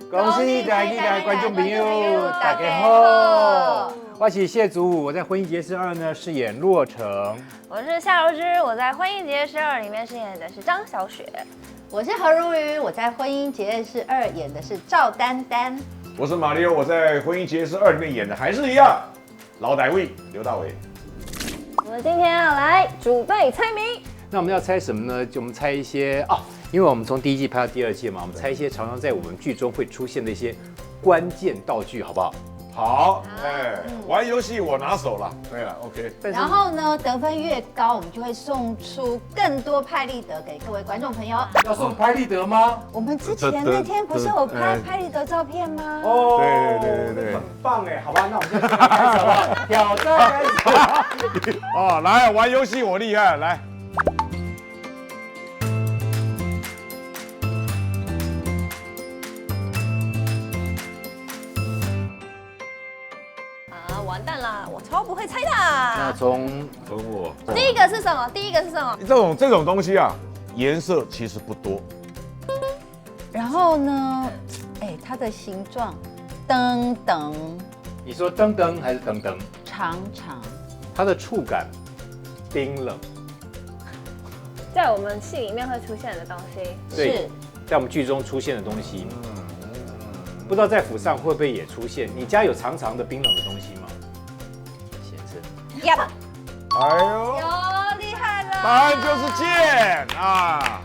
恭喜大家观众朋友，大家好，我是谢祖武，我在《婚姻结事二》呢饰演洛成。我是夏柔芝，我在《婚姻结事二》里面饰演的是张小雪。我是何如瑜，我在《婚姻结事二》演的是赵丹丹。我是马里欧，我在《婚姻结事二》里面演的还是一样，老歹位刘大为。我们今天要来准备猜谜。那我们要猜什么呢？就我们猜一些哦，因为我们从第一季拍到第二季嘛，我们猜一些常常在我们剧中会出现的一些关键道具，好不好？好，哎，玩游戏我拿手了。对了，OK。然后呢，得分越高，我们就会送出更多拍立得给各位观众朋友。要送拍立得吗？我们之前那天不是有拍拍立得照片吗？哦，对对对对，很棒哎，好吧，那我们就开始了，挑战开始。哦，来玩游戏我厉害，来。完蛋了，我超不会猜的。那从我第一个是什么？第一个是什么？这种东西啊，颜色其实不多。然后呢，哎，它的形状，噔噔。你说噔噔还是噔噔？长长。它的触感，冰冷。在我们戏里面会出现的东西。对，在我们剧中出现的东西。不知道在府上会不会也出现？你家有长长的冰冷的东西吗？先生，呀，哎呦，有厉害了！答案就是剑啊！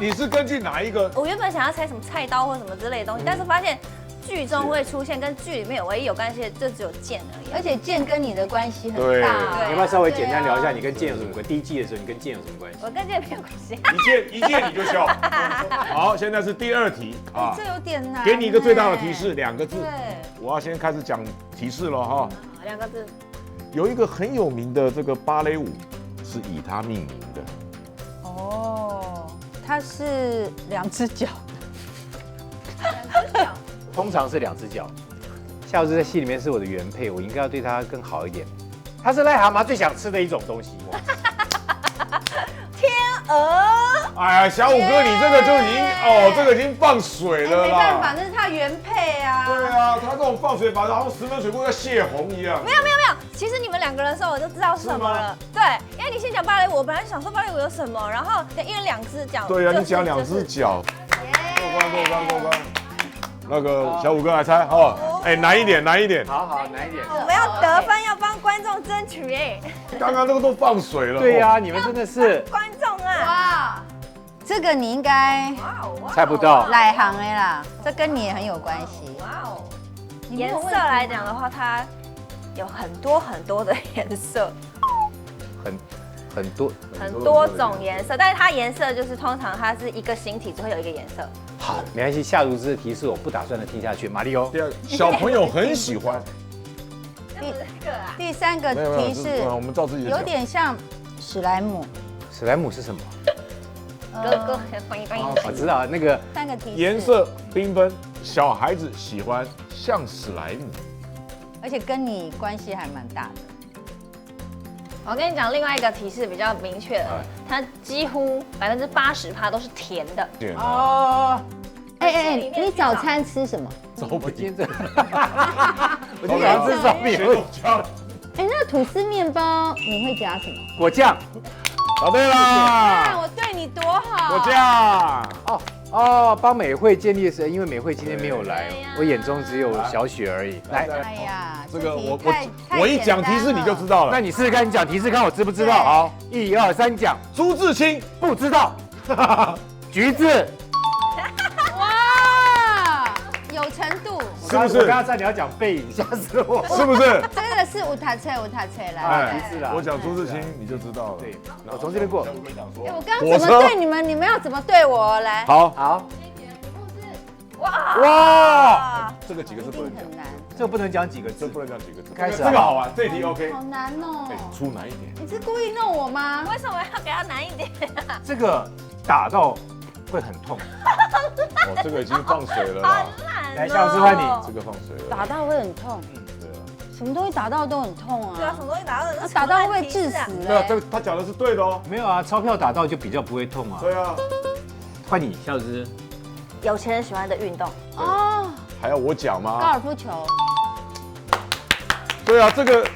你是根据哪一个？我原本想要猜什么菜刀或什么之类的东西，但是发现剧中会出现跟剧里面有唯一有关系的，就只有剑而已。而且剑跟你的关系很大。你要不要稍微简单聊一下你跟剑有什么关系？第一季的时候你跟剑有什么关系？我跟剑没有关系。一剑你就笑。好，现在是第二题啊，这有点难。给你一个最大的提示，两个字。我要先开始讲提示了哈。两个字。有一个很有名的这个芭蕾舞，是以它命名的。哦，它是两只脚。两只脚。通常是两只脚。夏如芝在戏里面是我的原配，我应该要对她更好一点。它是癞蛤蟆最想吃的一种东西。天鹅。哎呀，小五哥，你这个就已经哦，这个已经放水了啦。没办法，那是他原配啊。对啊，他这种放水法，然后石门水库像泄洪一样。没有没有没有，其实你们两个人的时候我就知道是什么了。对，因为你先讲芭蕾舞，我本来想说芭蕾舞有什么，然后因为两只脚。对啊，你讲两只脚。过关过关过关。那个小五哥来猜哈，哎，难一点，难一点。好好，难一点。我们要得分，要帮观众争取哎。刚刚那个都放水了。对呀，你们真的是观众啊！哇，这个你应该猜不到。内行的啦，这跟你也很有关系。哇哦，颜色来讲的话，它有很多很多的颜色，很多很多种颜色，但是它颜色就是通常它是一个形体只会有一个颜色。好，没关系。夏如芝的提示我不打算的听下去。马里欧，第二，小朋友很喜欢。第三个提示，我们照自己有点像史莱姆。史莱姆是什么？哥哥，欢迎欢迎。我知道那个三个提示，颜色缤纷，小孩子喜欢，像史莱姆，而且跟你关系还蛮大的。我跟你讲，另外一个提示比较明确了，它几乎80%都是甜的。哦。哎哎，你早餐吃什么？烧饼。我今天早上吃烧饼。哎，那吐司面包你会加什么？果酱。答对啦！我对你多好。果酱。哦哦，帮美惠建立是，因为美惠今天没有来，我眼中只有小雪而已。来，哎呀，这个我一讲提示你就知道了。那你试试看，你讲提示看我知不知道？好，1、2、3，讲。朱自清。不知道。橘子。有程度，是不是？我刚刚在你要讲背影，吓死我！是不是？真的是无塔车，无塔车来。橘子啦！我讲朱自清，你就知道了。对，我从这边过。我刚刚怎么对你们，你们要怎么对我？来，好好。哇哇！这个几个字不能讲，这个不能讲几个字，不能讲几个字。开始，这个好玩，这题 OK。好难哦。出难一点。你是故意弄我吗？为什么要给他难一点？这个打到会很痛。哦，这个已经放水了。好烂。来，夏老师换你。这个放水了。打到会很痛。对啊。什么东西打到都很痛啊。对啊，什么东西打到打到会致死。对啊，这个他讲的是对的哦。没有啊，钞票打到就比较不会痛啊。对啊。换你，夏老师。有钱人喜欢的运动。哦，还要我讲高吗？尔夫球。对啊，这个，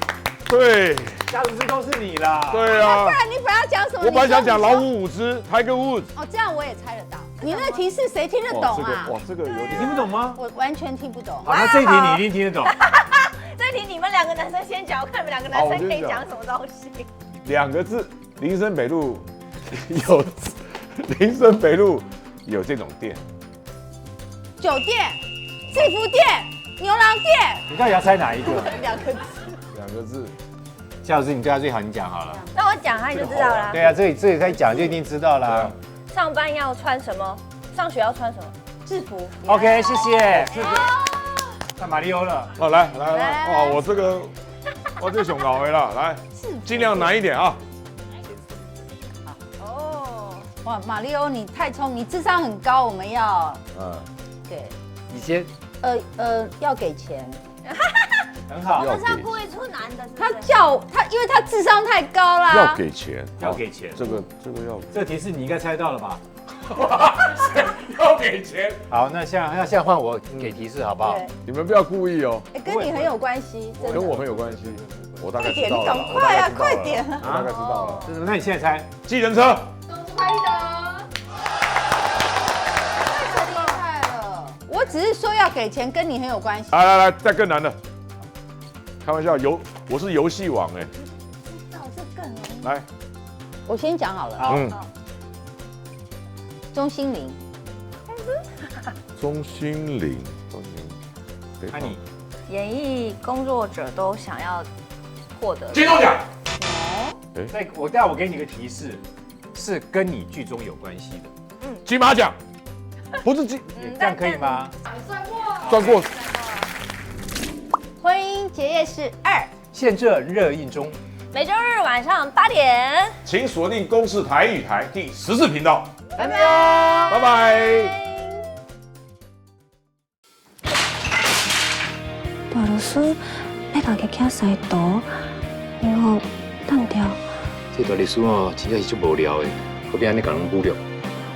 对家族之都是你啦。对啊不。然你本来要讲什么？我本来想讲你说老。虎伍兹 Tiger Woods。哦，这样我也猜得到。你那个提示谁听得懂啊？哇，这个有你点听不懂吗？我完全听不懂。好，那这一题你一定听得懂。这题你们两个男生先讲，我看你们两个男生可以讲什么东西。两个字，林森北路有，林森北路有这种店，酒店、制服店、牛郎店，你到底要猜哪一个？两个字。两个字。夏老师，你对他最好，你讲好了。那我讲他你就知道啦。对啊，这里他讲就一定知道啦。上班要穿什么？上学要穿什么？制服。 OK，谢谢。那马里欧了。哦，来来来，哇，我这个，我这熊搞回了，来，尽量难一点啊。哦，哇，马里欧，你太聪明，你智商很高，我们要对，你先，要给钱。很好。要他是要故意出难的，是他不是？叫他，因为他智商太高啦。要给钱，要给钱。这个要这提示你应该猜到了吧？要给钱，好，那现在换我给提示好不好？对，你们不要故意哦，哎，跟你很有关系，真的。跟我很有关系，我大概快点，知道了，你赶快啊，快点！我大概知道了。真的？那你现在猜？计程车，太厉害了！我只是说要给钱，跟你很有关系。来来来，再更难的，开玩笑，我是游戏王哎，那我这更容易。来，我先讲好了。好，钟欣凌，钟欣凌，钟欣凌，那你演艺工作者都想要获得。金钟奖，再我待我给你个提示，是跟你剧中有关系的，金马奖，不是金，这样可以吗？算过，婚姻结业式2，现正热映中。每周日晚上8点，请锁定公视台语台第14频道，拜拜。拜拜。大律师欲家己徛西图，然后当掉。这大律师哦，真正是足无聊的，何必按呢共人侮辱？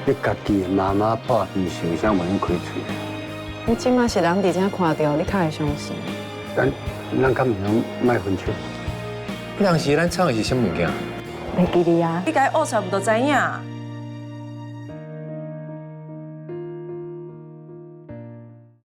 你家己的妈妈破病受伤，无用开喙。你这马是人伫遮看著，你较会相信。咱敢毋通莫分手？彼当时咱创的是啥物件？袂记得啊。你共伊挖出来，毋就知影？